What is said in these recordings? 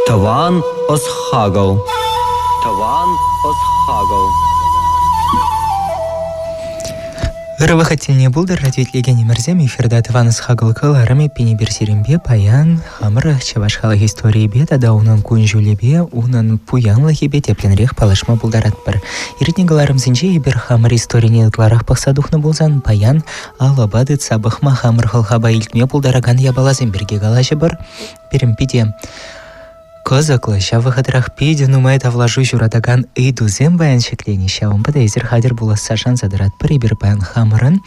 Тӑван ӑс-хакӑл. Тӑван ӑс-хакӑл. Ырӑ вӑхӑт тӗлне пултӑр, радиоитлекенӗмӗрсем эфирта тӑван ӑс-хакӑл кӑларӑмӗ пинӗпер сирӗнпе паян хамӑр чӑваш халӑх историйӗпе тата унӑн кун-ҫулӗпе, унӑн пуянлӑхӗпе тӗплӗнрех паллашма пултаратпӑр. Иртнӗ кӑларӑмсенче эпир хамӑр историне ытларах пӑхса тухнӑ пулсан, паян алӑпа тытса пӑхма хамӑр хӑлхапа илтме пултаракан япаласем пирки калаҫӑпӑр. Пирӗн питӗ кӑсӑклӑ, ҫав вӑхӑтрах питӗ нумай тавлашу ҫуратакан ыйтусем паян ҫӗкленӗ. Ҫавӑнпа та эсир хатӗр пуласса шанса тӑратпӑр. Эпир паян хамӑрӑн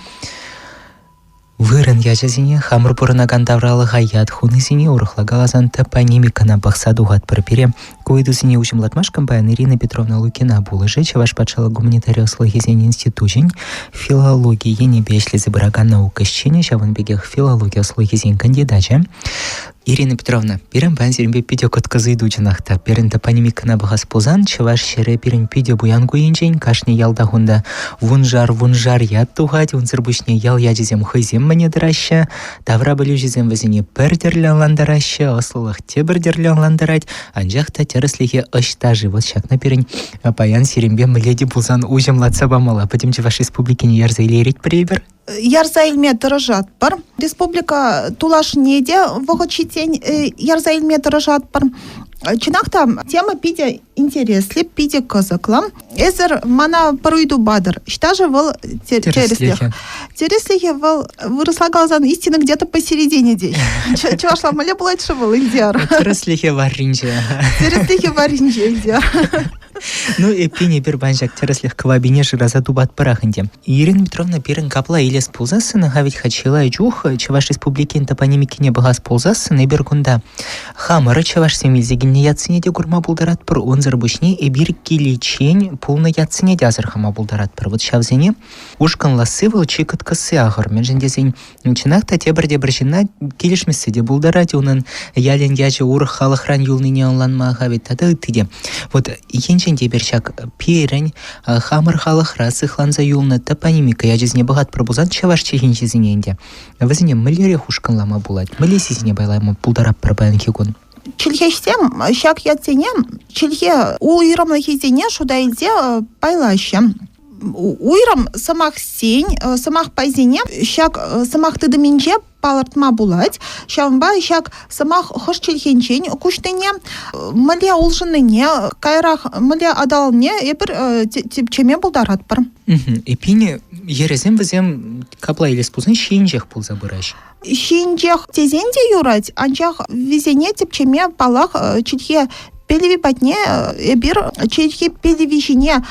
вырӑн ячӗсене, хамӑр пурӑнакан тавралӑха ят хунисене урӑхла каласан топонимикӑна пӑхса тухатпӑр. Пире ку ыйтусене уҫӑмлатмашкӑн паян Ирина Петровна Лукина пулӑшӗ, Чӑваш патшалӑх гуманитари ӑслӑхӗсен институчӗн филологи енӗпе ӗҫлесе пыракан наука ӗҫченӗ, ҫавӑн пекех филологи ӑслӑхӗсен кандидачӗ. Ирина Петровна, пирӗн паян сирӗнпе питӗ кӑткӑс ыйту чӑнах та. Пирӗн топонимикӑна пӑхас пулсан, чӑваш ҫӗрӗ пирӗн питӗ пуян ку енчен. Кашни ялтах унта вуншар-вуншар ят тухать. Унсӑр пуҫне ял ячӗсем хӑйсем мӗне тӑраҫҫӗ. Тавра пӗлӳҫӗсем вӗсене пӗр тӗрлӗ ӑнлантараҫҫӗ, ӑслӑлӑх тепӗр тӗрлӗ ӑнлантарать. Анчах та тӗрӗслӗхе ӑҫта-ши? Вот ҫакна пирӗн паян сирӗнпе мӗнле те пулсан уҫӑмлатса памалла. Пӗтӗм Чӑваш Республикине ярса илейретпӗр эпир. Ярса илме тӑрӑшатпӑр. Республика тулашне те вӑхӑт ҫитсен ярса илме тӑрӑшатпӑр. Чӑнах та, тема питӗ интереслӗ, питӗ кӑсӑклӑ. Эсӗр мана пӗр ыйту патӑр. Ӑҫта-ши вӑл тӗрӗслӗх? Тӗрӗслӗхе вӑл вырӑсла каласан истина где-то посередине тет. Чӑвашла мӗнле пулать-ши вӑл, Ильдияр? Тӗрӗслӗхе варринче. Тӗрӗслӗхе варринче, Ильдияр. Ну, эппин, эпир паян ҫак тӗрӗслӗх кӑвапине шыраса тупатпӑрах ӗнтӗ. Ирина Петровна пирӗн капла илес пулсассӑн, ха вӗт-ха чылай чух Чӑваш Республикин топонимикине пӑхас пулсассӑн, эпир кунта хамӑр чӑвашсем илсе килнӗ ятсене те курма пултаратпӑр. Унсӑр пуҫне эпир киличчен пулнӑ ятсене те асӑрхама пултаратпӑр. Вот ҫавсене ушкӑнласси вӑл чи кӑткӑсси ахӑр. Мӗншӗн тесен чӑнах та тепӗр тепӗр ҫынна килӗшмессе те пултарать унӑн ялӗн ячӗ урӑх халӑхран юлнине ӑнланма-ха вӗт тата ытти те. Вот енчен те эпир ҫак пирӗн хамӑр халӑхра сыхланса юлнӑ топонимика ячӗсене пӑхатпӑр пулсан чӑваш чӗлхинчисене ӗнтӗ вӗсене мӗнлерех ушкӑнлама пулать, мӗнле сисене пайлама пултаратпӑр паянхи кун? Чӗлхеҫсем ҫак ятсене чӗлхе уйрӑмлӑхӗсене шута илсе пайлаҫҫӗ. Уйрӑм сӑмахсен, сӑмах пайсене ҫак сӑмах тытӑмӗнче палӑртма пулать. Ҫавӑнпа ҫак сӑмах хӑш чӗлхенчен куҫнине, мӗнле улшӑннине, каярах мӗнле аталаннине эпир тӗпчеме пултаратпӑр. Эппин, йӗрӗсем вӗсем капла илес пулсан ҫийӗнчех пулса пыраҫ. Ҫийӗнчех тесен те юрать, анчах вӗсене тӗпчеме, паллах, чӗлхе пӗлӗвӗ патне эпир чӗлхе пӗлӗвӗ ҫине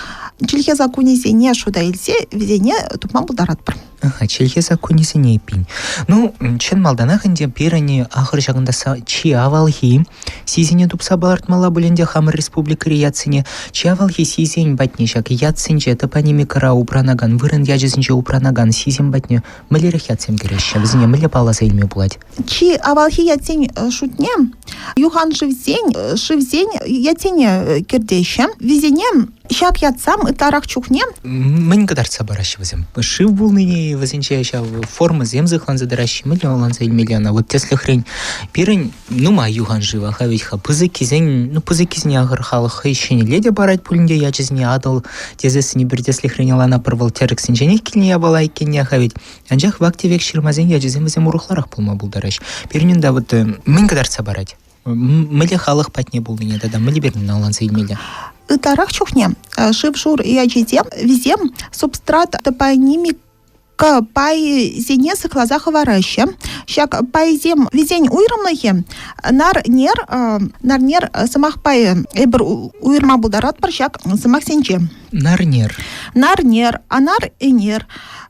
чӗлхе саккунӗсене шута илсе вӗсене тупма пултаратпӑр. Аха, чӗлхе саккунӗсене эппин. Ну, чӑн малтанах ӗнтӗ пирӗн ахӑр ҫакӑнта чи авалхи сисене тупса палӑртмалла пуль ӗнтӗ хамӑр республикӑри ятсене. Чи авалхи сисен патне ҫак ятсенче топонимикӑра упранакан, вырӑн ячӗсенче упранакан сисем патне мӗнлерех ятсем кӗреҫҫӗ? Вӗсене мӗнле палласа илме пулать? Чи авалхи ятсен шутне юханшывсен, шывсен ятсене кӗртеҫҫӗ. Вӗсене ҫак ятсам ытларах чухне Мӗн кӑтартса параҫҫӗ вӗсем? Шыв пулнине вӗсенче ҫав формӑсем сыхланса тӑраҫҫӗ. Мӗнле ӑнланса илмелле ӑна? Вот тӗслӗхрен, пирӗн нумай юханшыв, аха вӗт-ха пысӑккисен, ну пысӑккисене ахӑр халӑх хӑй ҫӗнӗлле те парать пулин те ячӗсене Атӑл тесессӗн пӗр тӗслӗхрен ӑнланатпӑр вӑл тӗрӗксенченех килнӗ япала иккенне аха вӗт. Анчах вак-тӗвек ҫырмасен ячӗсем вӗсем урӑхларах пулма пултараҫ. Пирӗн унта вот мӗн кӑтартса парать? Мӗнле халӑх патне пулнине тата мӗнле пирӗн ӑнланса илмелле? Ытларах чухне шыв-шур ячӗсем вӗсем субстрат топонимик пайсене сыхласа хӑвараҫҫӗ. Ҫак пайсем вӗсен уйрӑмлӑхӗ нар-нер, нар-нер сӑмах пайӗ эпир уйӑрма пултаратпӑр ҫак сӑмахсенче. Нарнер. Нарнер, анар-ӗнер,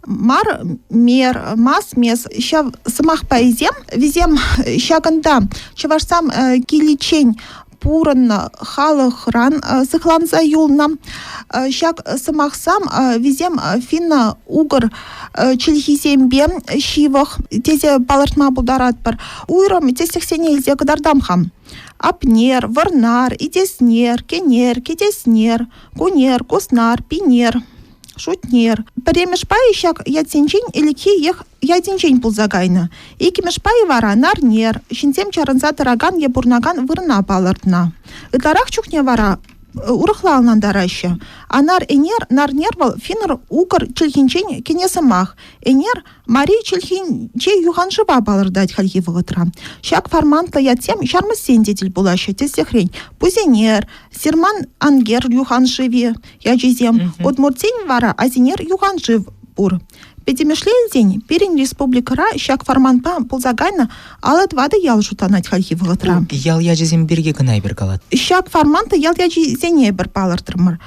мар мер, мас-мес ҫав сӑмах пайӗсем вӗсем ҫакӑнта чӑвашсем киличчен пурӑннӑ халӑхран сыхланса юлнӑ. Ҫак сӑмахсам вӗсем финно-угр чӗлхисемпе ҫывӑх тесе палӑртма пултаратпӑр. Уйрӑм тӗслӗхсене илсе кӑтартам-ха. Апнер, Вӑрнар, Итеснер, Кенер, Кӗтеснер, Кунер, Куснар, Пинер. Шутнер. Пӗрремӗш пайӗ ҫак ятсенчен ӗлӗкхи йӑх ятӗнчен пулса кайнӑ. Иккӗмӗш пайӗ вара Нарнер, ҫынсем чарӑнса тӑракан е пурӑнакан вырӑна палӑртнӑ. Ытларах чухне вара урӑхла ӑнлантараҫҫӗ. Анар ӗнер, Нарнер вӑл финнӑр-укӑр чӗлхинчен кӗнӗ сӑмах. Ӗнер Мари чӗлхинче юханшыва палӑртать хальхи вӑхӑтра. Ҫак формантлӑ ятсем ҫармӑссен те тӗл пулаҫҫӗ. Тӗслӗхрен, Пусенер, Сирман-Ангер юханшывӗ ячӗсем, Удмуртсен вара Азинер юханшыв пур. Пӗтӗмӗшле илсен, пирӗн республикӑра ҫак форманпа пулса кайнӑ 54 ял шутланать хальхи вӑхӑтра. Ял ячӗсем пирки кӑна эпир калатпӑр. Ҫак форманта ял ячӗсене эпир палӑртрӑмӑр.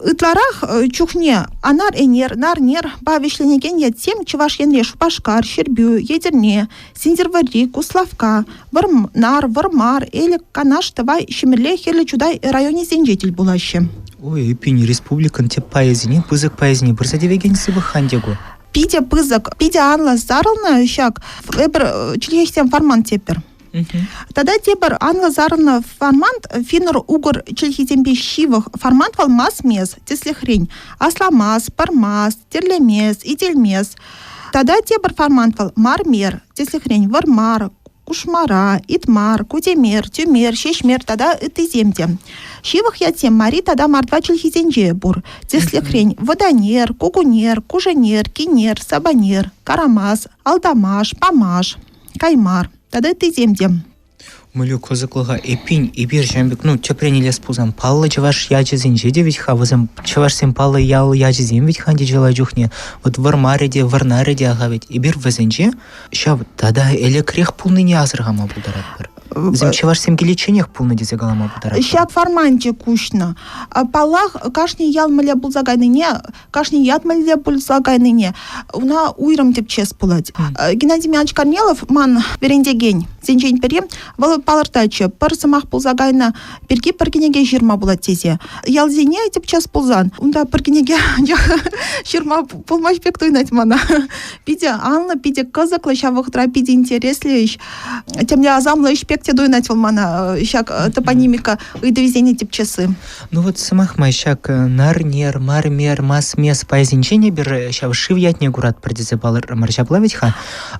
Ытларах чухне Анар Энер, Нарнер па вӗҫленекен ятсем Чӑваш Енре Шупашкар, Ҫӗрпӳ, Етӗрне, Сӗнтӗрвӑрри, Куславкка, Вӑрнар, Вӑрмар, Элӗк, Канаш, Тӑвай, Ҫӗмӗрле, Хӗрлӗ Чутай районӗсенче тӗл пулаҫҫӗ. Ой, эппин, республикӑн тӗп пайӗсене, пысӑк пайӗсене пырса тивекен сывӑх-ха ӗнтӗ ку. Питӗ пысӑк, питӗ анлӑ сарӑлнӑ ҫак эпир чӗлхеҫсем формант тетпӗр. Тата тепӗр анлӑ сарӑлнӑ формант финнӑр-угор чӗлхисемпе ҫывӑх формант вӑл мас-мес, тӗслӗхрен, асламас, пӑрмас, тӗрлемес, ителмес. Тата тепӗр формант вӑл мармер, тӗслӗхрен, вӑрмар, Кушмара, Итмар, Кутемер, Тюмер, Ҫеҫмер тата ыттисем те. Ҫывӑх ятсем мари тата мордва чӗлхисенче пур. Тӗслӗхрен, Вӑтанер, Кукунер, Кушенер, Кинер, Сабанер, Карамас, Алтамаш, Памаш, Каймар тата ыттисем те. Мӗнле кӑсӑклӑ-ха эппин, эпир ҫавӑн пек, ну, тӗпрен илес пулсан, паллӑ чӑваш ячӗсенче те вӗт-ха вӗсем, чӑвашсен паллӑ ял ячӗсем вӗт-ха ӗнтӗ чылай чухне. Вот Вӑрмарӗ те, Вӑрнарӗ те аха вӗт. Эпир вӗсенче ҫав тата ӗлӗкрех пулнине асӑрхама пултаратпӑр. Вӗсем чӑвашсем киличченех пулнӑ тесе калама пултаратпӑр. Ҫак форманчӗ куҫнӑ. Паллах, кашни ял мӗнле пулса кайнине, кашни ят мӗнле пулса кайнине уна уйрӑм тӗпчес пулать. Геннадий Михайлович Корнилов ман вӗрентекен сенчен пӗри, вӑл палӑртатчӗ, пӗр сӑмах пулса кайнӑ пирки пӗр кӗнеке ҫырма пулать тесе. Ялсене тӗпчес пулсан, унта пӗр кӗнеке анчах ҫырма пулмасть пек туйӑнать мана. Питӗ анлӑ, питӗ кӑсӑклӑ, ҫав вӑхӑтра питӗ интереслӗ ӗҫ. Темле асамлӑ ӗҫ пек те туйӑнать вӑл мана ҫак топонимика ыйтӑвӗсене тӗпчесси. Ну вот сӑмах май ҫак нарнер, мармер, мас-мес пайсенчен эпир ҫав шыв ятне куратпӑр тесе палӑртрӑмӑр ҫапла вӗт-ха.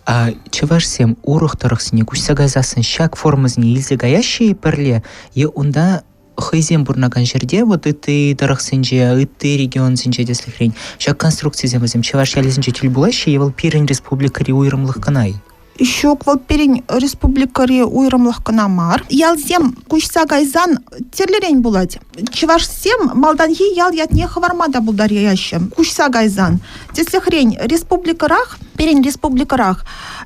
А чӑвашсем урӑх тӑрӑхсене куҫса кайсассӑн ҫак формӑсене илсе каяҫҫӗ-и пӗрле е унта хӑйсем пурӑнакан ҫӗрте вот ытти тӑрӑхсенче, ытти регионсенче тӗслӗхрен ҫак конструкцисем вӗсем чӑваш ялӗсенче тӗл пулаҫҫӗ е вӑл пирӗн республикӑри уйрӑмлӑх кӑна-и? Ҫук, вӑл пирӗн республикӑри уйрӑмлӑх кӑна мар. Ялсем куҫса кайсан тӗрлӗрен пулать. Чӑвашсем малтанхи ял ятне хӑварма та пултараяҫҫӗ куҫса кайсан. Тӗслӗхрен, республикӑрах, пирӗн республикӑрах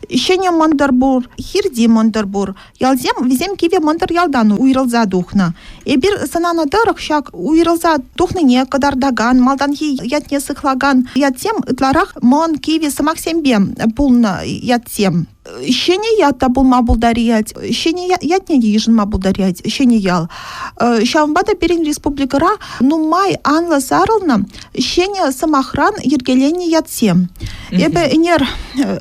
Ҫӗнӗ Мӑнтӑр пур, Хирти Мӑнтӑр пур. Ялсем вӗсем Кивӗ Мӑнтӑр ялтан уйрӑлса тухнӑ. Эпир сӑнанӑ тӑрӑх ҫак уйрӑлса тухнине кӑтартакан, малтанхи ятне сыхлакан ятсем ытларах мӑн, кивӗ сӑмахсемпе пулнӑ ятсем. Ҫӗнӗ ят та пулма пултарать, ҫӗнӗ ятне те йышӑнма пултарать, ҫӗнӗ ял. Ҫавӑнпа та пирӗн республикӑра нумай анлӑ сарӑлнӑ ҫӗнӗ сӑмахран йӗркеленнӗ ятсем. Эпӗ ӗнер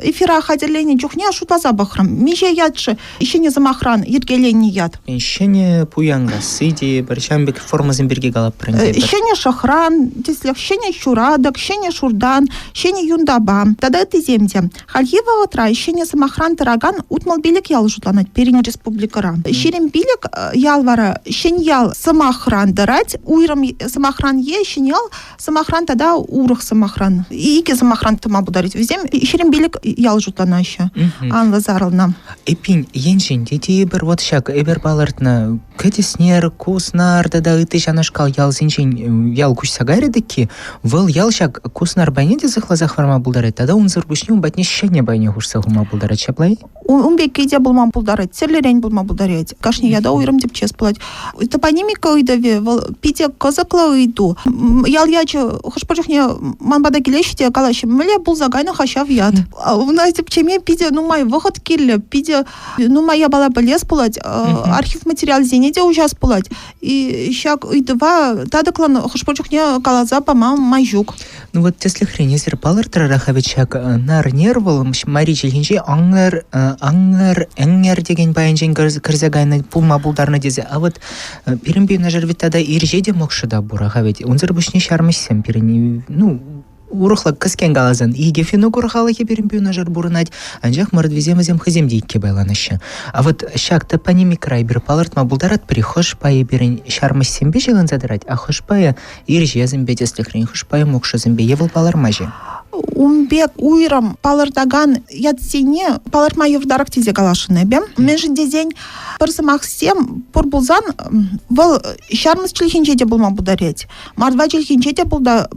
эфира хатӗрленӗ чухне шутласа пӑхрӑм. Миҫе ят-ши ҫӗнӗ сӑмахран йӗркеленнӗ ят? Ҫӗнӗ Пуянкасси те пӗр ҫавӑн пек формӑсем пирки калатпӑр ӗнтӗ. Ҫӗнӗ Шӑхран, тӗслӗх Ҫӗнӗ Чуратӑк, Ҫӗнӗ Шуртан, Ҫӗнӗ Юнтапа тата ыттисем те. Хальхи вӑхӑтра ҫӗнӗ сӑмахран тӑракан 65 ял шутланать пирӗн республикӑра. 25 ял вара Ҫӗньял сӑмахран тӑрать, уйрӑм сӑмахран е Ҫӗньял сӑмахран тата урӑх сӑмахран. Икӗ сӑмахран тӑма пултарать. Вӗсем 25 ял шутланаҫҫӗ. Анлӑ сарӑлнӑ. Эппин, енчен те тепӗр вот ҫак эпир палӑртнӑ Кӗтеснер, Куснар тата ытти ҫанашкал ялсенчен ял куҫса кайрӗ тӗкки, вӑл ял ҫак Куснар пайне те сыхласа хӑварма пултарать тата унсӑр пуҫне ун патне ҫӗнӗ пайне хушса хума пултарать ҫапла-и? Ун пекки те пулма пултарать, тӗрлӗрен пулма пултарать. Кашни ята уйрӑм тӗпчес пулать. Топонимика ыйтӑвӗ вӑл питӗ кӑсӑклӑ ыйту. Ял ячӗ хӑш-пӗр чухне ман пата килеҫҫӗ те калаҫҫӗ, мӗнле пулса кайнӑ-ха ҫав ят? Уна тӗпчеме питӗ нумай вӑхӑт кирлӗ, питӗ нумай япала пӗлес пулать, архив материалӗсене те уҫас пулать. И ҫак ыйтӑва татӑклӑн хӑш-пӗр чухне каласа пама май ҫук. Ну вот тӗслӗхрен эсир палӑртрӑр-ха вӗт ҫак нарнер вӑл мари чӗлхинче аңгыр, аңгыр, ӗңер текен пайӗнчен кӗрсе кайнӑ пулма пултарнӑ тесе. А вот пирӗнпе юнашар ведь тата ирҫе те мӑкшӑ та пур-ха ведь. Унсӑр пуҫне ҫармӑҫсем пирӗн, ну, урӑхла кӗскен каласан, икӗ финогур халӑхӗ пирӗнпе юнашар пурӑнать, анчах мордвисем вӗсем хӑйсем те икке пайланаҫҫӗ. А вот ҫак топонимикӑра эпир палӑртма пултаратпӑр-и, хӑш пайӗ пирӗн ҫармӑҫсемпе ҫыхӑнса тӑрать, а хӑш пайӗ ирҫесемпе тӗслӗхрен, хӑш пайӗ мӑкшӑсемпе е вӑл палӑрмаҫҫӗ? Ун пек уйрӑм палӑртакан ятсене палӑртма йывӑртарах тесе каласшӑн эпӗ. Мӗншӗн тесен пӗр сӑмахсем пур пулсан вӑл ҫармӑс чӗлхинче те пулма пултарать. Мордва чӗлхинче те пулма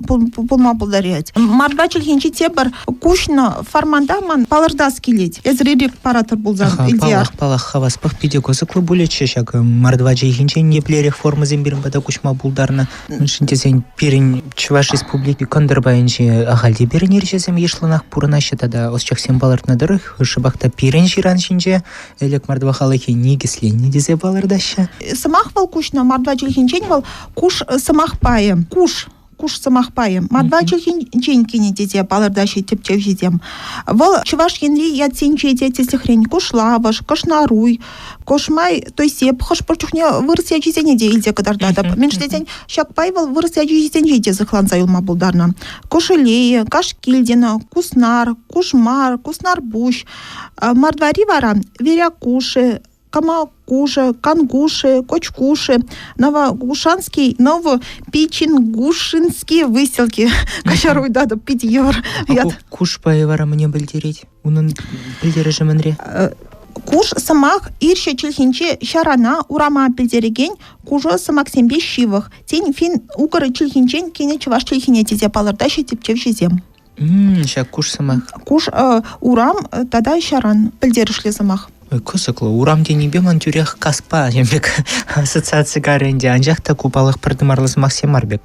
пултарать. Мордва чӗлхинче тепӗр куҫнӑ форманта ман палӑртас килет. Эсир ирӗк паратӑр пулсан, Ильдияр. Паллах, паллах, хаваспах питӗ кӑсӑклӑ пулӗччӗ ҫак мордва чӗлхинчен еплерех формӑсем пирӗн пата куҫма пултарнӑ. Мӗншӗн тесен пирӗн Чӑваш Республики кӑнтӑр пайӗнче ахаль те пирӗн ирҫесем йышлӑнах пурӑнаҫҫӗ тата ӑсчахсем палӑртнӑ тӑрӑх шӑпах та пирӗн ҫыран ҫинче ӗлӗк мордва халӑхӗ никӗсленнӗ тесе палӑртаҫҫӗ. Сӑмах вӑл куҫнӑ мордва чӗлхинчен вӑл куш сӑмах пайӗ. Куш куш сӑмах пайӗ. Мордва чӗлхинчен килнӗ тесе палӑртаҫҫӗ тӗпчевҫӗсем. Вӑл Чӑваш Енри ятсенче те тӗслӗхрен Кушлавӑш, Кӑшнаруй, Кошмай, Тойсеп хӑш-пӗр чухне вырӑс ячӗсене те илсе кӑтартатӑп. Мӗншӗн тесен ҫак пай вӑл вырӑс ячӗсенче те сыхланса юлма пултарнӑ. Кошелея, Кашкильдино, Куснар, Кушмар, Куснарпуҫ, Мордвари вара Верякуши, Камакуши, Кангуши, Кочкуши, Новогушанский, Новопичингушинские выселки. Каҫару ыйтатӑп, питӗ йывӑр ят. Куш пайӗ вара мӗне пӗлтерет? Унӑн пӗлтерӗшӗ мӗнре? Куш сӑмах ирҫе чӗлхинче ҫарана, урама пӗлтерекен кушӑ сӑмахсемпе ҫывӑх. Тен, финн-укӑр чӗлхинчен килнӗ чӑваш чӗлхине тесе палӑртаҫҫӗ тӗпчевҫӗсем. Ҫак куш сӑмах. Куш урам тата ҫаран пӗлтерӗшлӗ сӑмах. Кӑсӑклӑ. Урам тенипе ман тӳрех каспа тем пек ассоциаци карӗ ӗнтӗ. Анчах та ку паллах пӗр тымарлӑ сӑмахсем мар пек.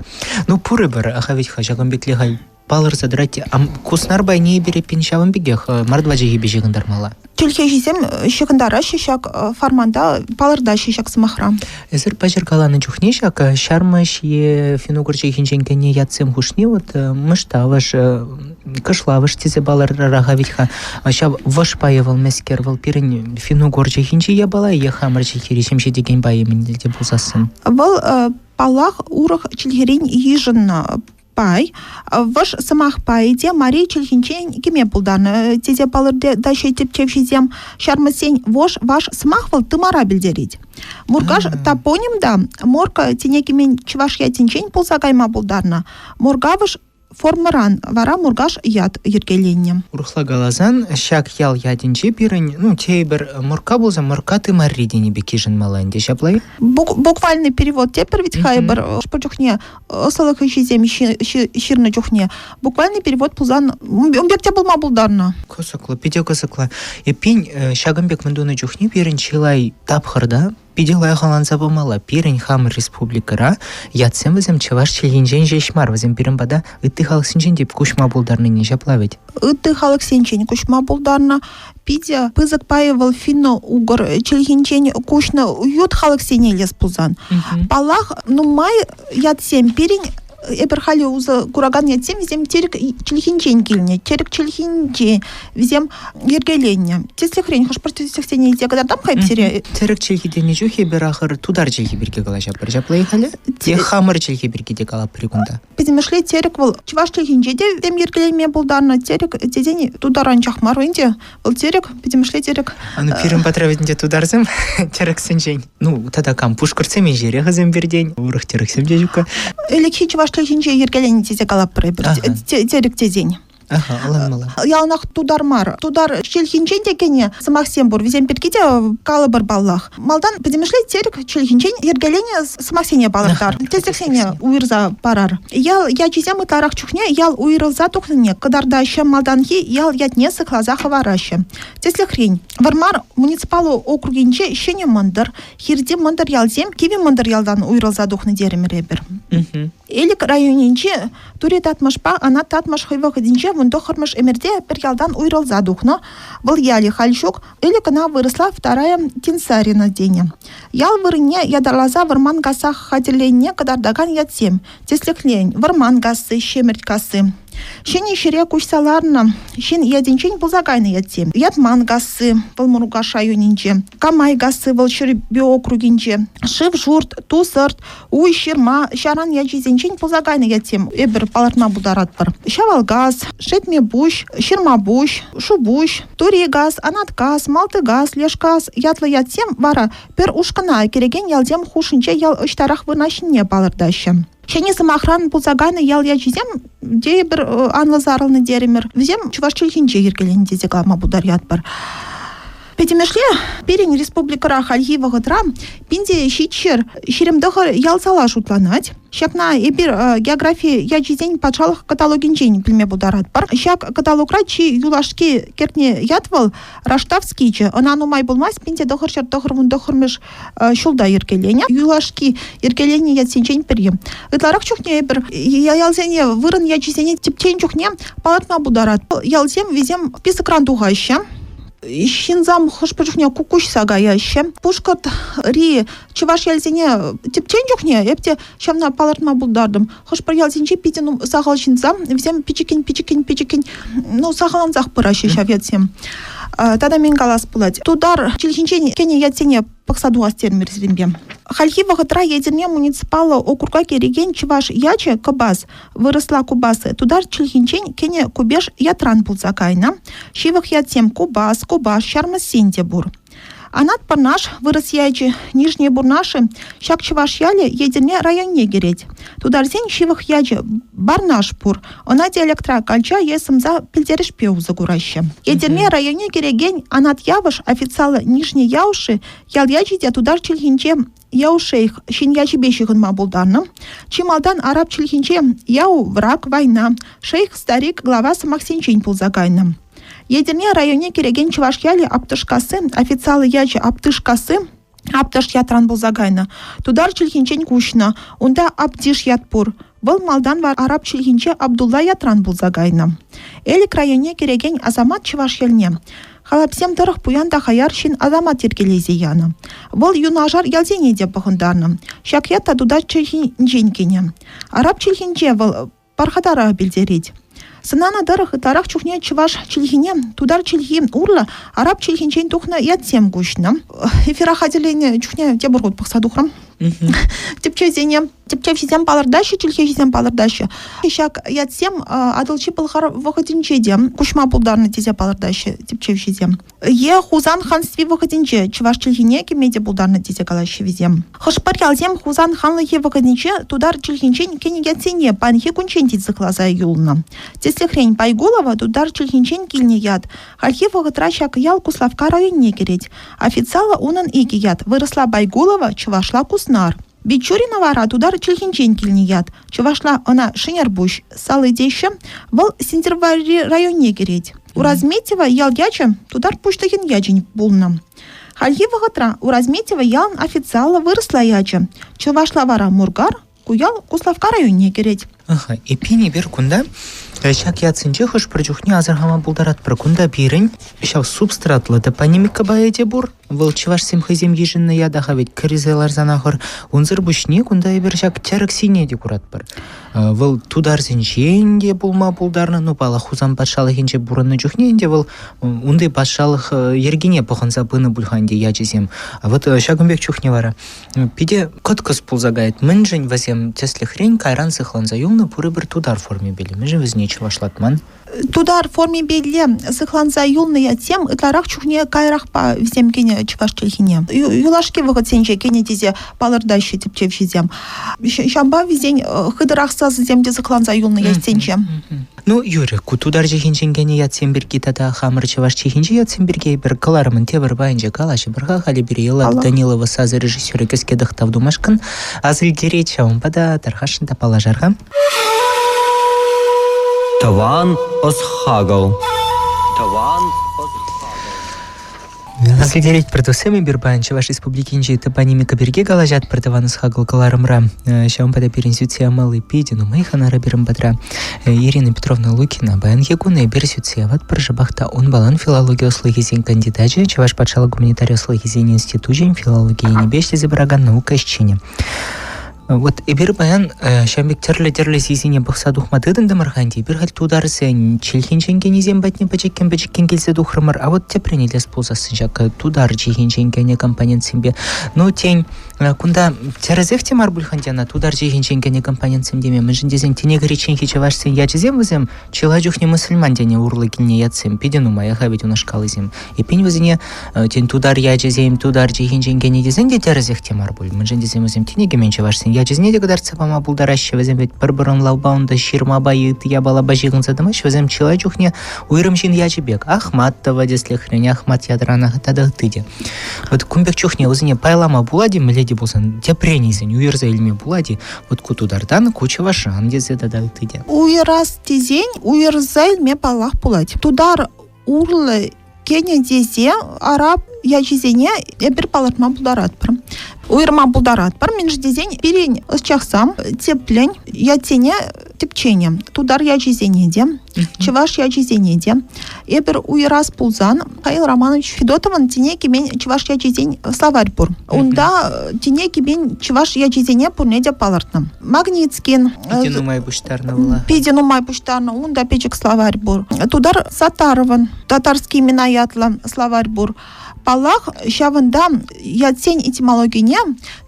Ну, пурӗпӗр, аха вӗт-ха ҫакӑн пекле халь палӑрса тӑрать. Куснар пайне эпир эппин ҫавӑн пекех мордва чӗлхипе ҫыхӑнтармалла. Чӗлхеҫӗсем ҫыхӑнтараҫҫӗ ҫак форманта, палӑртаҫҫӗ ҫак сӑмахра. Эсир паҫӑр каланӑ чухне ҫак ҫармӑҫ е финн-угор чӗлхинчен кӗнӗ ятсем хушни вот мӑштавӑш, кӑшлавӑш тесе палӑртӑр-ха вӗт-ха. Ҫав вӑш пайӗ вӑл мӗскер? Вӑл пирӗн финн-угор чӗлхинчи япала е хамӑр чӗлхери ҫемҫетекен пайӗ мӗн те пулсассӑн? Вӑл, паллах, урӑх чӗлхерен йышӑннӑ пай, вӑш сӑмах пайӗ те мари чӗлхинчен кӗме пултарнӑ тесе палӑртаҫҫӗ тӗпчевҫӗсем. Ҫармӑссен вош ваш сӑмах вӑл тымара пӗлтерет. Муркаш топоним та морка тӗне кӗмен чӑваш ятӗнчен пулса кайма пултарнӑ. Муркавӑш формӑран вара Муркаш ят йӗркеленнӗ. Урӑхла каласан, ҫак ял ятӗнче пирӗн, ну, тейӗпӗр Мурка пулсан Мурка тымарри тенӗ пек йышӑнмалла ӗнтӗ, ҫапла-и? Буквальный перевод тепӗр вӗт-ха эпир хӑш-пӗр чухне ӑслӑлӑх ӗҫӗсем ҫырнӑ чухне буквальный перевод пулсан ун пек те пулма пултарнӑ. Кӑсӑклӑ, питӗ кӑсӑклӑ. Эппин, ҫакӑн пек мӗн тунӑ чухне пирӗн чылай тапхӑрта питӗ лайӑх ӑнланса пымалла. Пирӗн хамӑр республикӑра ятсем вӗсем чӑваш чӗлхинчен ҫеҫ мар, вӗсем пирӗн пата ытти халӑхсенчен те куҫма пултарнине ҫапла вӗт. Ытти халӑхсенчен куҫма пултарнӑ. Питӗ пысӑк пайӗ вӑл финно-угор чӗлхинчен куҫнӑ ют халӑхсене илес пулсан. Паллах, нумай ятсем пирӗн эпир халӗ усӑ куракан ятсем вӗсем тӗрӗк чӗлхинчен килнӗ, тӗрӗк чӗлхинче вӗсем йӗркеленнӗ. Тӗслӗхрен, хӑш-пӗр тӗслӗхсене илсе кӑтартам-ха эп сире. Тӗрӗк чӗлхи тенӗ чух эпир ахӑр тутар чӗлхи пирки калаҫатпӑр. Ҫапла-и халӗ? Е хамӑр чӗлхе пирки те калатпӑр-и кунта? Пӗтӗмӗшле тӗрӗк вӑл чӑваш чӗлхинче те тем йӗркеленме пултарнӑ. Тӗрӗк тесен тутар анчах мар ӗнтӗ. Вӑл тӗрӗк, пӗтӗмӗшле тӗрӗк. Ну, пирӗн патра вӗт ӗнтӗ тутарсем тӗрӗксенчен. Ну, тата кам пушкӑртсем инҫерех вӗсем пиртен, урӑх тӗрӗксем те ҫукка. Ӗлӗкхи чӑваш чӗлхинче йӗркеленнӗ тесе калатпӑр эпир тӗрӗк тесен. Аха, ӑнланмалла. Яланах тутар мар. Тутар чӗлхинчен те кӗнӗ сӑмахсем пур. Вӗсем пирки те калӑпӑр паллах. Малтан пӗтӗмӗшле тӗрӗк чӗлхинчен йӗркеленӗ сӑмахсене палӑртар, тӗслӗхсене уйӑрса парар. Ял ячӗсем ытларах чухне ял уйрӑлса тухнине кӑтартаҫҫӗ, малтанхи ял ятне сыхласа хӑвараҫҫӗ. Тӗслӗхрен, Вӑрмар муниципаллӑ округӗнче Ҫӗнӗ Мӑнтӑр, Хирти Мӑнтӑр ялсем Кивӗ Мӑнтӑр ялтан уйрӑлса тухнӑ терӗмӗр эпир. Элӗк районӗнчи Тури Татмӑшпа Анат Татмӑш хӑй вӑхӑтӗнче 19-мӗш ӗмӗрте пӗр ялтан уйрӑлса тухнӑ. Вӑл ялӗ халь ҫук, ӗлӗк ӑна вырӑсла Вторая Тинсарина тенӗ. Ял вырӑнне ятарласа вӑрман касса хатӗрленнине кӑтартакан ятсем, тӗслӗхрен, Вӑрман касси, Ҫӗмӗрт касси. Ҫӗнӗ ҫӗре куҫса ларнӑ ҫын ятӗнчен пулса кайнӑ ятсем. Ятман касси, вӑл Муркаш районӗнче, Камай касси, вӑл Ҫӗрпӳ округӗнче, Шыв-шурт, Ту-сӑрт, Уй, ҫырма, ҫаран ячӗсенчен пулса кайнӑ ятсем эпир палӑртма пултаратпӑр. Ҫавалкас, Шетмӗпуҫ, Ҫырмапуҫ, Шупуҫ, Турикас, Анаткас, Малтикас, Лешкас ятлӑ ятсем вара пӗр ушкӑна кӗрекен ялсем хушшинче ял ӑҫтарах вырнаҫнине палӑртаҫҫӗ. Ҫӗнӗ сӑмахран пулса кайнӑ ял ячӗсем те эпир анлӑ сарӑлнӑ терӗмӗр. Вӗсем чӑваш чӗлхинче йӗркеленнӗ тесе калама пултаратпӑр. Пӗтӗмӗшле пирӗн республикӑра хальхи вӑхӑтра 1729 ял-сала шутланать. Ҫакна эпир географи ячӗсен патшалӑх каталогӗнчен пӗлме пултаратпӑр. Ҫак каталогра чи юлашки кӗртнӗ ят вӑл Раштавскийчӗ. Ӑна нумай пулмасть 1999 ҫулта йӗркеленӗ. Юлашки йӗркеленнӗ ятсенчен пӗри. Ытларах чухне эпир ялсене вырӑн ячӗсене тӗпчен чухне палӑртма пултаратпӑр. Ялсем вӗсем списокран тухаҫҫӗ. Ҫынсам хӑш-пӗр чухне куҫса каяҫҫӗ. Пушкӑртри чӑваш ялсене тӗпчен чухне эп те ҫавна палӑртма пултартӑм. Хӑш-пӗр ялсенче питӗ сахал ҫынсам, вӗсем пӗчӗккӗн-пӗчӗккӗн-пӗчӗккӗн, ну, сахаллансах пыраҫҫӗ ҫав ятсем. Тата мӗн калас пулать? Тутар чӗлхинчен кӗнӗ ятсене пӑхса тухас терӗмӗр сирӗнпе. Хальхи вӑхӑтра Етӗрне муниципаллӑ округа кӗрекен чӑваш ячӗ Кӑпас, вырӑсла Кубасы, тутар чӗлхинчен кӗнӗ Кубеш ятран пулса кайнӑ. Ҫывӑх ятсем Кубас, Кубаш, Ҫармӑссен те пур. Анат Пӑрнаш, вырӑс ячӗ, Нижние Бурнаши, ҫак чӑваш ялӗ Етӗрне районне кӗрет. Тутарсен ҫывӑх ячӗ Барнаш пур. Ӑна диалектра калча е сӑмса пӗлтерӗшпе усӑ кураҫҫӗ. Етӗрне районне кӗрекен Анат Явӑш, официаллӑ Нижний Яуши, ял ячӗ те тутар чӗлхинче Яушейх ҫын ячӗпе ҫыхӑнма пултарнӑ. Чи малтан араб чӗлхинче яу враг, война, шейх, старик, глава сӑмахсенчен пулса кайнӑ. Етӗрне районне кӗрекен чӑваш ялӗ Аптӑшкасси, официаллӑ ячӗ Аптышкасси, Аптӑш ятран пулса кайнӑ. Тутар чӗлхинчен куҫнӑ. Унта Аптиш ят пур. Вӑл малтан араб чӗлхинче Абдулла ятран пулса кайнӑ. Элӗк районне кӗрекен Асамат чӑваш ялне халапсем тӑрӑх пуян та хаяр ҫын Асамат йӗркелесе янӑ. Вӑл юнашар ялсене те пӑхӑнтарнӑ. Ҫак ят та тутар чӗлхинчен кӗнӗ. Араб чӗлхинче вӑл пархатара пӗлтерет. Сӑнанӑ тӑрӑх ытларах чухне чӑваш чӗлхине тутар чӗлхи урлӑ араб чӗлхинчен тухнӑ ятсем куҫнӑ. Эфира хатӗрленӗ чухне тепӗр хут пӑхса тухрӑм. Тӗпчевсене тӗпчевҫӗсем палӑртаҫҫӗ, чӗлхеҫӗсем палӑртаҫҫӗ. Ҫак ятсем Атӑлҫи Пӑлхар вӑхӑтӗнче те куҫма пултарнӑ тесе палӑртаҫҫӗ тӗпчевҫӗсем. Е Хусан ханстви вӑхӑтӗнче чӑваш чӗлхине кӗме те пултарнӑ тесе калаҫҫӗ вӗсем. Хӑш-пӗр ялсем Хусан ханлӑхӗ вӑхӑтӗнче тутар чӗлхинчен кӗнӗ ятсене паянхи кунччен те сыхласа юлнӑ. Тӗслӗхрен, Пайгулова тутар чӗлхинчен килнӗ ят. Хальхи вӑхӑтра ҫак ял Куславкка районне кӗрет. Официаллӑ унӑн икӗ ят: вырӑсла Пайгулова, чӑвашла Куснар. Бичурина вара тутар чӗлхинчен килнӗ ят. Чӑвашла ӑна Шӗнерпуҫ сали теҫҫӗ. Вӑл Сӗнтӗрвӑрри районне кӗрет. Уразметьево ял ячӗ тутар пуҫлӑхӗн ячӗн пулнӑ. Хальхи вӑхӑтра Уразметьево ялӑн официаллӑ вырӑсла ячӗ. Чӑвашла вара Муркар, ку ял Куславкка районне кӗрет. Аха, эппин эпир кунта ҫак ятсенче хӑш-пӗр чухне асӑрхама пултаратпӑр. Кунта пирӗн ҫав субстратлӑ топонимика пайӗ те пур. Вӑл чӑвашсем хӑйсем йышӑннӑ ята-ха вӗт кӗрсе ларсанах Унсӑр пуҫне кунта эпир ҫак тӗрӗксене те куратпӑр. Вӑл тутарсенчен те пулма пултарнӑ, ну, паллах, Хусан патшалӑхӗнче пурӑннӑ чухне ӗнтӗ вӑл унти патшалӑх йӗркине пӑхӑнса пынӑ пуль-ха ӗнтӗ ячӗсем. Вот ҫакӑн пек чухне вара питӗ кӑткӑс пулса каять. Мӗншӗн вӗсем тӗслӗхрен кайран сыхланса юлнӑ пурӗпӗр тутар формипеле? Мӗншӗн вӗсене чӑвашлатман? Тутар формипелле сыхланса юлнӑ ятсем ытларах чухне каярахпа вӗсем кӗнӗ чӑваш чӗлхине. Юлашки вӑхӑтсенче кӗнӗ тесе палӑртаҫҫӗ тӗпчевҫӗсем. Ҫавӑнпа вӗсен хытӑрах сасӑсем те сыхланса юлнӑ ятсенче. Ну, юрӗ, ку тутар чӗлхинчен кӗнӗ ятсем пирки тата хамӑр чӑваш чӗлхинчи ятсем пирки эпир кӑларӑмӑн тепӗр пайӗнче калаҫӑпӑр-ха. Халӗ пире Эллада Данилова сасӑ режиссерӗ кӗске тӑхтав тумашкӑн аса илтерет. Ҫавӑнпа та тархасшӑн та паллашар-ха. Тӑван ӑс-хакӑл. Тӑван Асилтеретпӗр, туссем, эпир паян Чӑваш Республикинчи топонимика пирки калаҫатпӑр тӑван ӑс-хакӑл кӑларӑмра. Ҫавӑнпа та пирӗн сӳтсе явмалли питӗ нумай хӑнара пирӗн патра. Ирина Петровна Лукина паянхи кун эпир сӳтсе яватпӑр шӑпах та унпалан филологи ӑслӑхӗсен кандидачӗ, Чӑваш патшалӑх гуманитари ӑслӑхӗсен институчӗн филологи енӗпе ӗҫлесе пыракан наука ӗҫченӗ. Вот эпир паян ҫав пек тӗрлӗ-тӗрлӗ сийсене пӑхса тухма тытӑнтӑмӑр-ха ӗнтӗ. Эпир халь тутарсен чӗлхинчен кӗнисем патне пӗчӗккӗн-пӗчӗккӗн килсе тухрӑмӑр. А вот тӗпрен илес пулсассӑн ҫак тутар чӗлхинчен кӗнӗ компонентсемпе, ну, тен, кунта тӗрӗсех те мар пуль-ха ӗнтӗ ӑна тутар чӗлхинчен кӗнӗ компонентсем теме. Мӗншӗн тесен тӗне кӗричченхи чӑвашсен ячӗсем вӗсем чылай чухне мӑсӑльман тӗнӗ урлӑ килнӗ ятсем. Питӗ нумаях-ха ведь унашкаллисем. Эппин вӗсене тен тутар ячӗсем тутар чӗлхинчен кӗнӗ тесен те тӗрӗсех те мар пуль. Мӗншӗн тесен вӗсем тӗне кӗмен чӑвашсен ячӗсене те кӑтартса пама пултараҫҫӗ. Вӗсем вӗт пӗр-пӗр ӑнлавпа унта ҫырмапа е ытти япалапа ҫыхӑнса тӑмаҫҫӗ. Вӗсем чылай чухне уйрӑм ҫын ячӗ пек Ахматова тӗслӗхрен, Ахмат ятранах тата ытти те. Вот кун пек чухне вӗсене пайлама пулать-и, мӗнле те пулсан тӗпрен илсен уйӑрса илме пулать-и? Вот ку тутартан, ку чӑвашран тесе тата ытти те. Уйӑрас тесен уйӑрса илме паллах пулать. Тутар урлӑ кӗнӗ тесе араб ячӗсене эпир палӑртма пултаратпӑр. Уйӑрма пултаратпӑр, мӗншӗн тесен пирӗн ӑсчахсам тӗплӗн ятсене тӗпченӗ. Тутар ячӗсене те, чӑваш ячӗсене те. Эпир уйӑрас пулсан Михаил Романович Федотовӑн тӗне кӗмен чӑваш ячӗсен словарь пур. Унта тӗне кӗмен чӑваш ячӗсене пурне те палӑртнӑ. Магницкин. Питӗ нумай пуҫтарнӑ вӑл. Питӗ нумай пуҫтарнӑ. Унта пӗчӗк словарь пур. Тутар Сатаровӑн Татарские имена ятлӑ словарь пур. Паллах, ҫавӑнта ятсен этимологине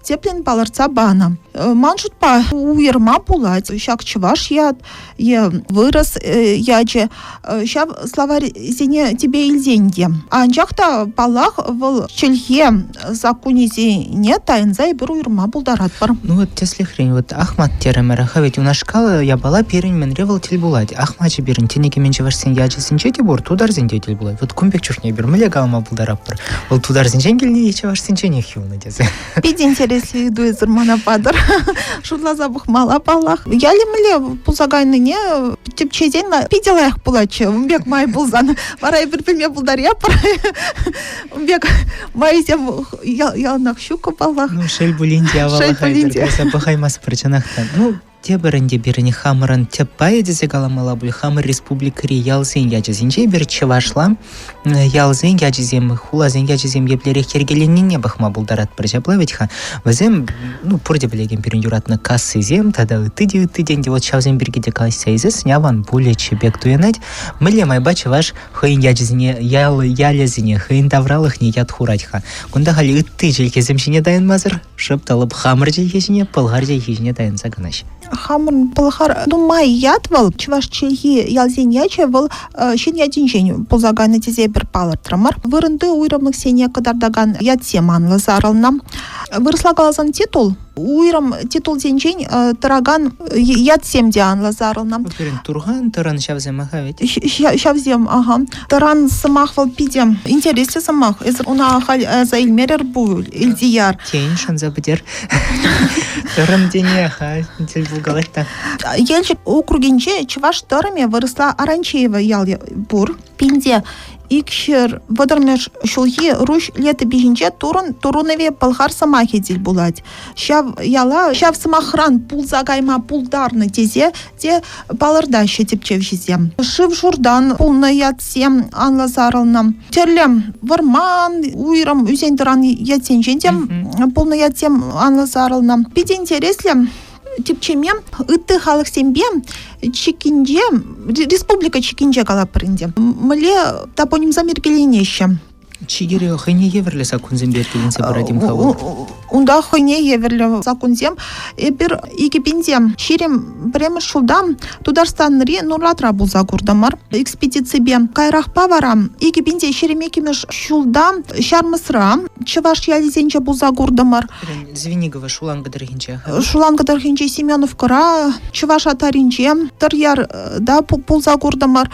тӗплӗн палӑртса панӑ. Ман шутпа, уйӑрма пулать ҫак чӑваш ят е вырӑс ячӗ ҫав словарьсене тӗпе илсен те. Анчах та, паллах, вӑл чӗлхе саккунӗсене тайӑнса эпир уйӑрма пултаратпӑр. Ну вот тӗслӗхрен, вот Ахмат терӗмӗр. Ха ведь унашкал япала пирӗн мӗнре вӑл тӗл пулать. Ахмачӗ пирӗн тӗне кӗмен чӑвашсен ячӗсенче те пур, тутарсен те тӗл пулать. Вот кун пек чухне эпир мӗнле калама пултаратпӑр? Вӑл тутарсенчен килнӗ е чӑвашсенченех юлнӑ тесе. Питӗ интереслӗ ыйту эсир мана патӑр. Шутласа пӑхмалла, паллах. Ялӗ мӗнле пулса кайнине тӗпчесен питӗ лайӑх пулатчӗ. Ун пек май пулсан вара эпир пӗлме пултаратпӑр. Ун пек майсем яланах ҫуккӑ, паллах. Ну, шел пулин те, аваллӑха эпир кайса пӑхаймастпӑр, чӑнах та. Ну, Тепӗр ӗнтӗ пирӗн хамӑрӑн тӗп пайӗ тесе каламалла пуль, хамӑр республикӑри ялсен ячӗсенче эпир чӑвашла ялсен ячӗсем, хуласен ячӗсем еплерех йӗркеленнине пӑхма пултаратпӑр. Ҫапла вӗт-ха. Вӗсем, ну, пурте пӗлекен пирӗн юратнӑ кассисем тата ытти те ытти те ӗнтӗ вот ҫавсем пирки те калаҫса илсессӗн аван пулӗччӗ пек туйӑнать. Мӗнле майпа чӑваш хӑйӗн ячӗсене, ял ялӗсене, хӑйӗн тавралӑхне ят хурать-ха? Кунта халь ытти чӗлхесем ҫине тайӑнмасӑр Шӑп та лӑп хамӑр чӗлхе ҫине, пӑлхар чӗлхи ҫине тайӑнса кӑнаҫ. Хамӑрӑн пӑлхар нумай ят вӑл, чӑваш чӗлхи ялсен ячӗ вӑл ҫын ятӗнчен пулса кайнӑ тесе эпир палӑртрӑмӑр. Вырӑнти уйрӑмлӑхсене кӑтартакан ятсем анлӑ сарӑлнӑ. Вырӑсла каласан титул, уйрӑм титулсенчен тӑракан ятсем те анлӑ сарӑлнӑ. Пирӗн Турхан, Тӑрӑн ҫавсем аха ведь? Ҫавсем, аха. Тӑран сӑмах вӑл питӗ интереслӗ сӑмах. Эсир уна халь аса илмерӗр пуль, Илтияр. Тен, шанса пӗтер. Тӑрӑн тени, аха, тӗл пулкалать та. Елчӗк округӗнче чӑваш тӑрӑмӗ вырӑсла Аранчеево ял пур. Пинте 230-мӗш ҫулхи Руҫ летопиҫӗнче Турӑн Турунове пӑлхар сӑмахӗ тӗл пулать. Ҫав яла ҫав сӑмахран пулса кайма пултарнӑ тесе те палӑртаҫҫӗ тӗпчевҫӗсем. Шыв-шуртан пулнӑ ятсем анлӑ сарӑлнӑ. Тӗрлӗ вӑрман, уйрӑм ӳсен-тӑран ятсенчен те пулнӑ ятсем анлӑ сарӑлнӑ. Питӗ интереслӗ тӗпчеме ытти халӑхсемпе чиккинче, республика чиккинче калатпӑр ӗнтӗ, мӗнле топонимсем йӗркеленеҫҫӗ. Чикӗре хӑйне евӗрлӗ саккунсемпе ирттерсе пырать-им-ха вӑл? Унта хӑйне евӗрлӗ саккунсем. Эпир 2021 ҫулта Тутарстанри Нурлатра пулса куртӑмӑр экспедиципе. Каярахпа вара 2022 ҫулта Ҫармӑсра чӑваш ялӗсенче пулса куртӑмӑр. Звенигово Шуланкӑ тӑрӑхӗнче. Шуланкӑ тӑрӑхӗнче Семеновкӑра, Чӑваш Атаринче, Тӑрьярта пулса куртӑмӑр.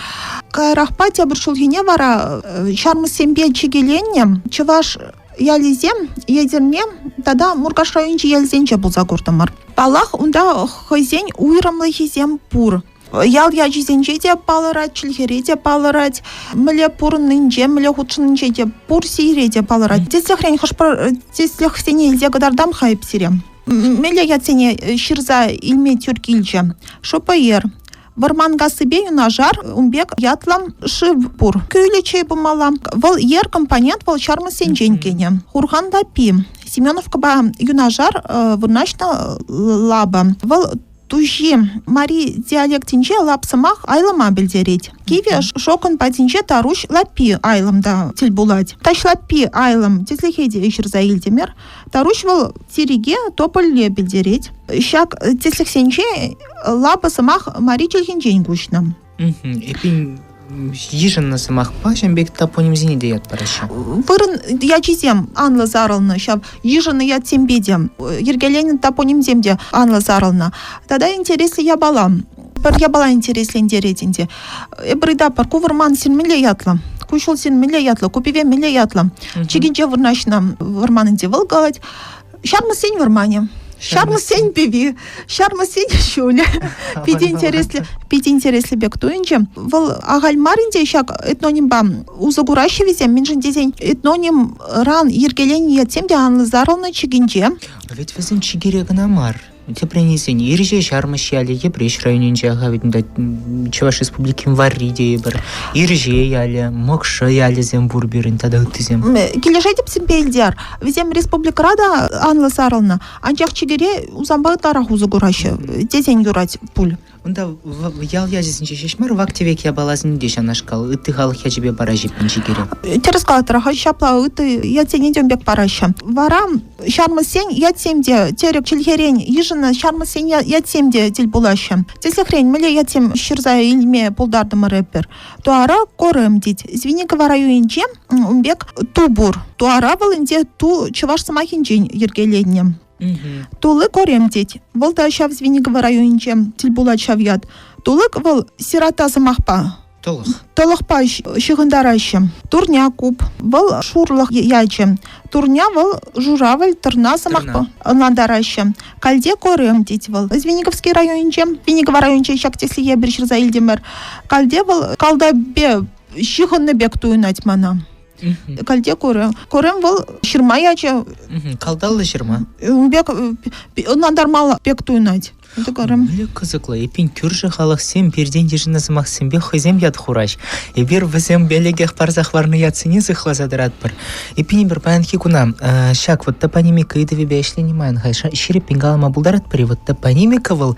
Каярахпа тепӗр ҫулхине вара ҫармӑссемпе чикӗленнӗ чӑваш ялӗсем Етӗрне тата Муркаш районӗнчи ялсенче пулса куртӑмӑр. Паллах, унта хӑйсен уйрӑмлӑхӗсем пур. Ял ячӗсенче те палӑрать, чӗлхере те палӑрать, мӗнле пурӑннинче, мӗнле хутшӑннинче те, пур сийре те палӑрать. Тӗслӗхрен хӑш-пӗр тӗслӗхсене илсе кӑтартам-ха эп сире. Мӗнле ятсене ҫырса илме тӳр килчӗ. ШПР. Вӑрманкассипе юнашар ун пек ятлӑ шыв пур. Кӳлӗ чей пымалла. Вӑл ер компонент вӑл ҫармӑссенчен кӗнӗ. Хурхан лаппи. Семеновкӑпа юнашар вырнаҫнӑ лапа. Вӑл Туҫи мари диалектӗнче лап сӑмах айлӑма пӗлтерет. Кивӗ Шокӑн патӗнче Таруҫ лаппи айлӑм та тӗл пулать. Таҫлаппи айлӑм тӗслӗхе те ҫырса илтӗмӗр. Таруҫ вӑл тирӗке тополле пӗлтерет. Ҫак тӗслӗхсенче лапӑ сӑмах мари чӗлхинчен куҫнӑ. Эпин йышӑннӑ сӑмахпа ҫавӑн пек топонимсене те ят параҫҫӗ. Вырӑн ячӗсем анлӑ сарӑлнӑ ҫав йышӑннӑ ятсемпе те, йӗркеленӗ топонимсем те анлӑ сарӑлнӑ. Тата интереслӗ япала. Пӗр япала интереслентерет ӗнтӗ. Эпир ыйтатпӑр, ку вӑрман сирӗн мӗнле ятлӑ? Ку ҫул сирӗн мӗнле ятлӑ? Ку пӗве мӗнле ятлӑ? Чикӗнче вырнаҫнӑ вӑрман ӗнтӗ вӑл калать. Ҫармӑссен вӑрманӗ. Ҫармӑссен пӗви, ҫармӑссен ҫулӗ. Питӗ интереслӗ, питӗ интереслӗ пек туйӑнчӗ. Вӑл ахаль мар ӗнтӗ ҫак этнонимпа усӑ кураҫҫӗ вӗсем, мӗншӗн тесен этнонимран йӗркеленнӗ ятсем те анлӑ сарӑлнӑ чикӗнче. Ведь вӗсем чикӗре кӑна мар. Тӗпрен илсен, Ирҫе Ҫармӑс ялӗ Йӗпреҫ районӗнче ведь унта Чӑваш Республикин варри тейӗпӗр. Ирҫе ялӗ, Мӑкшӑ ялӗсем пур пирӗн тата ыттисем. Килӗшетӗп сирпе, Илтияр. Вӗсем республикӑра та анлӑ сарӑлнӑ. Анчах чикӗре усампа ытларах усӑ кураҫҫӗ тесен юрать пуль. Унта ял ячӗсенче ҫеҫ мар, вак-тӗвек япаласене те ҫавнашкал ытти халӑх ячӗпе параҫҫӗ чикӗре. Тӗрӗс калатӑр, ҫапла ытти ятсене те ун пек параҫҫӗ. Вара ҫармӑссен ятсем те тӗрӗк чӗлхерен йышӑннӑ ҫармӑссен ятсем те тӗл пулаҫҫӗ. Тӗслӗхрен, мӗнле ятсем ҫырса илме пултартӑмӑр эпир? Туара Корем тет. Звенигово районӗнче ун пек ту пур. Туара вӑл ӗнтӗ ту чӑваш сӑмахӗнчен йӗркеленнӗ. Тулли Корем тет. Вӑл та ҫав Звенигово районӗнче тӗл пулать ҫав ят. Тулӑк вӑл сирота сӑмахпа. Тӑлӑх. Тӑлӑхпа ҫыхӑнтараҫҫӗ. Турня куп. Вӑл шурлӑх ячӗ. Турня вӑл журавль, тӑрна сӑмахпа ӑнлантараҫҫӗ. Кальте Корем тет вӑл. Звениговский районӗнче, Звенигово районӗнче ҫак тӗслӗхе эпир ҫырса илтӗмӗр. Кальте вӑл калтапе ҫыхӑннӑ пек туйӑнать мана. Кальте Корем. Корем вӑл ҫырма ячӗ. Калталлӑ ҫырма. Ун пек ӑнлантармалла пек туйӑнать. Мӗнле кӑсӑклӑ, эппин кӳршӗ халӑхсем пиртен йышӑннӑ сӑмахсемпе хӑйсем ят хураҫ. Эпир вӗсем ӗлӗкех парса хӑварнӑ ятсене сыхласа тӑратпӑр. Эппин эпир паянхи куна ҫак вот топонимика ыйтӑвӗпе ӗҫлени май-ха ҫирӗппӗн калама пултаратпӑр-и? Вот топонимика вӑл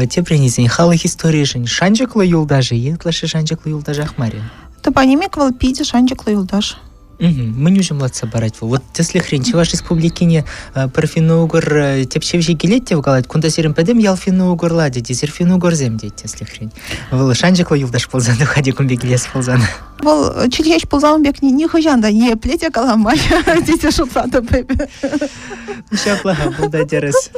тепрен илсен халӑх историйӗшӗн шанчӑклӑ юлташӗ е ытлашши шанчӑклӑ юлташах мар-и? Топонимика вӑл питӗ шанчӑклӑ юлташ. Мӗн уҫӑмлатса парать вӑл? Вот тӗслӗхрен, Чӑваш Республикине пӗр финно-угор тӗпчевҫи килет те калать, кунта сирӗн пӗтӗм ял финно-угорла тет, эсир финно-угорсем тет тӗслӗхрен. Вӑл шанчӑклӑ юлташ пулсан тухать кун пек килес пулсан. Вӑл чӗлхеҫ пулсан ун пек нихӑҫан та ниепле те каламан тесе шутлатӑп эпӗ. Ҫапла-ха, пулта тӗрӗс.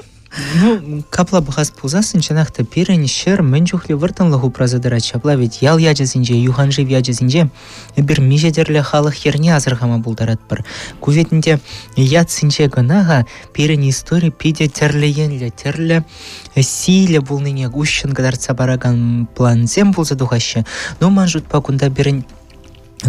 Ну, капла пӑхас пулсассӑн, чӑнах та пирӗн ҫӗр мӗн чухлӗ вӑрттӑнлӑх упраса тӑрать ҫапла ведь ял ячӗсенче, юханшыв ячӗсенче эпир миҫе тӗрлӗ халӑх йӗрне асӑрхама пултаратпӑр. Ку вӗт ӗнтӗ ятсенче кӑна-ха пирӗн истори питӗ тӗрлӗ енлӗ, тӗрлӗ сийлӗ пулнине уҫҫӑн кӑтартса паракан плансем пулса тухаҫҫӗ. Ну, ман шутпа, кунта пирӗн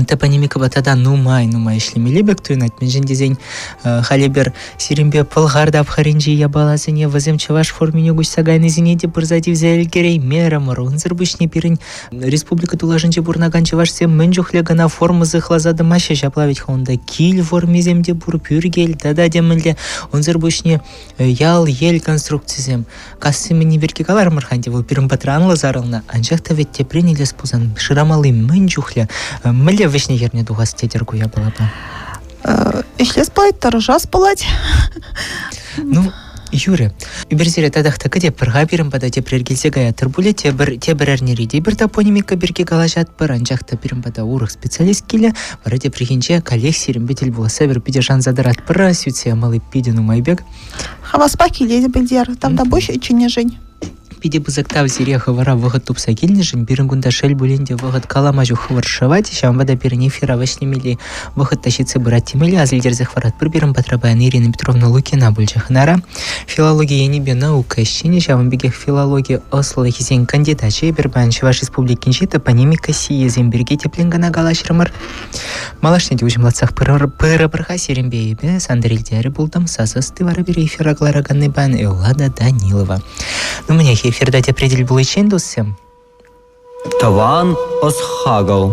топонимикӑпа тата нумай-нумай ӗҫлемелле пек туйӑнать. Мӗншӗн тесен халь эпир сирӗнпе Пӑлхар тапхӑрӗнчи япаласене вӗсем чӑваш формине куҫса кайнисене те пырса тивсе ӗлкӗреймерӗмӗр. Унсӑр пуҫне пирӗн республика тулашӗнче пурӑнакан чӑвашсем мӗн чухлӗ кӑна форма сыхласа тӑмаҫҫӗ. Ҫапла вӗт-ха унта кил формисем те пур, пӳркел тата темӗнле. Унсӑр пуҫне ял ел конструкцисем. Касси мӗнни пирки каларӑмӑр-ха ӗнтӗ, вӑл пирӗн патра анлӑ сарӑлнӑ. Анчах та вӗт теприн илес пулсан шырамалли мӗн чухлӗ, мӗнле вӗҫне-хӗрне тухас тетӗр ку япалапа? Ӗҫлес пулать, тӑрӑшас пулать. Ну, Юрӗ, эпир сире татах та кӗтетпӗр-ха пирӗн пата тепрер килсе каятӑр пулӗ, тепӗр, тепӗр эрнере те эпир топонимика пирки калаҫатпӑр, анчах та пирӗн пата урӑх специалист килӗ, вара тепрехинче каллех сирӗнпе тӗл пуласса эпир питӗ шанса тӑратпӑр, сӳтсе ямалли питӗ нумай пек. Хаваспа килетӗп, Элтияр. Тавтапуҫ чӗннӗшӗн. Питӗ пысӑк тав сире хӑвӑра вӑхӑт тупса килнӗшӗн. Пирӗн кунта шел пулин те вӑхӑт калама ҫук хӑвӑрт шӑвать. Ҫавӑнпа та пирӗн эфира вӗҫлемелли вӑхӑт та ҫитсе пырать темелле. Аса илтерсех хӑваратпӑр. Пирӗн патра паян Ирина Петровна Лукина пулчӗ хӑнара. Филологи енӗпе наука ӗҫченӗ, ҫавӑн пекех филологи ӑслӑлӑхӗсен кандидачӗ. Эпир паян Чӑваш Республикинчи топонимика сийӗсем пирки тӗплӗн кӑна калаҫрӑмӑр. Малашне те уҫӑмлатсах пырӑпӑр-ха сирӗнпе эпӗ, Сантӑр Илтиярӗ пултӑм, сасӑ ӑсти вара пире эфира кӑлараканни паян Эллада Данилова. Ну, мӗнех, эфирта тепре тӗл пуличчен, туссем. Тӑван ӑс-хакӑл.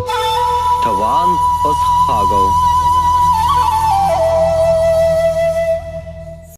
Тӑван ӑс-хакӑл.